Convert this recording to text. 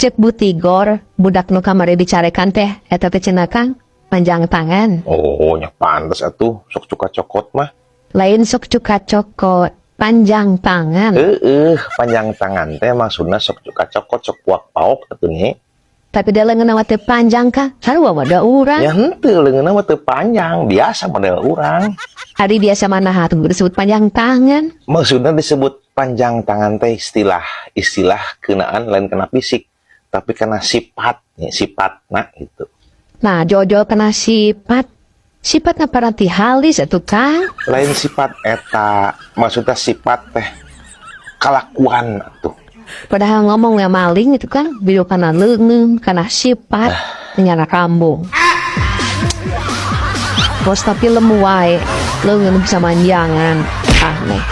Cek Bu Tigor, budak nu kamari dicarekan teh, eta teh cenah, Kang, panjang tangan. Oh, nya pantes atuh sok cuka cokot mah. Lain sok cuka cokot, panjang tangan. Heeh, panjang tangan teh maksudna sok cuka cokot, sok puak paok atuh nih. Tapi da leungeunna mah teu panjang, Kang. Sarua mah da urang. Ya henteu, leungeunna mah teu panjang, biasa model urang. Ari biasa mana atuh disebut panjang tangan? Maksudnya disebut panjang tangan teh istilah istilah kenaan lain kena fisik, tapi kena sifat nih, sifatna gitu. Nah, jojo kena sifat. Sifatna paranti halis atuh, Kang. Lain sifat eta, maksudnya sifat teh kelakuan tuh. Padahal ngomong ya maling itu kan video kana leungeun, kana sifat, nyana kambung. Bos tapi lemu wae, leungeun bisa manjangan. Aneh.